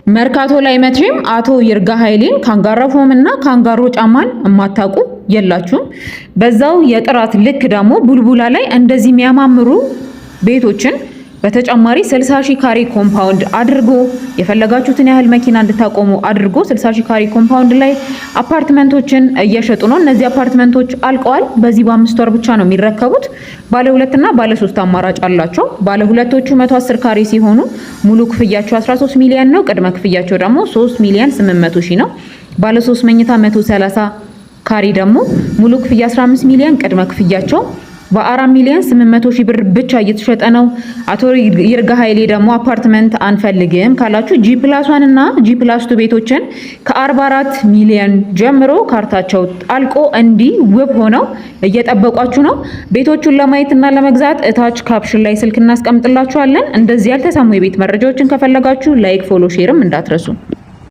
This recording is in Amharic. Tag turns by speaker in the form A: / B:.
A: መርካቶ ላይ መቼም አቶ ይርጋ ኃይሌን ካንጋሮ ፎም እና ካንጋሮ ጫማን የማታውቁ የላችሁም። በዛው የጥራት ልክ ደግሞ ቡልቡላ ላይ እንደዚህ የሚያማምሩ ቤቶችን በተጨማሪ 60 ሺህ ካሬ compound አድርጎ የፈለጋችሁትን ያህል መኪና እንድታቆሙ አድርጎ 60 ሺህ ካሬ compound ላይ አፓርትመንቶችን እየሸጡ ነው። እነዚህ አፓርትመንቶች አልቀዋል። በዚህ በ5 ወር ብቻ ነው የሚረከቡት። ባለ ሁለትና ባለ ሶስት አማራጭ አላቸው። ባለ ሁለቶቹ 110 ካሬ ሲሆኑ ሙሉ ክፍያቸው 13 ሚሊዮን ነው። ቅድመ ክፍያቸው ደግሞ 3 ሚሊዮን 800 ሺህ ነው። ባለ ሶስት መኝታ 130 ካሬ ደግሞ ሙሉ ክፍያ 15 ሚሊዮን፣ ቅድመ ክፍያቸው በ4 ሚሊዮን 800 ሺህ ብር ብቻ እየተሸጠ ነው። አቶ ይርጋ ኃይሌ ደግሞ አፓርትመንት አንፈልግም ካላችሁ G+1 እና G+2 ቤቶችን ከ44 ሚሊዮን ጀምሮ ካርታቸው አልቆ እንዲህ ውብ ሆነው እየጠበቋችሁ ነው። ቤቶቹን ለማየትና ለመግዛት እታች caption ላይ ስልክ እናስቀምጥላችኋለን። እንደዚህ ያልተሰሙ የቤት መረጃዎችን ከፈለጋችሁ like፣ follow፣ share ም እንዳትረሱ።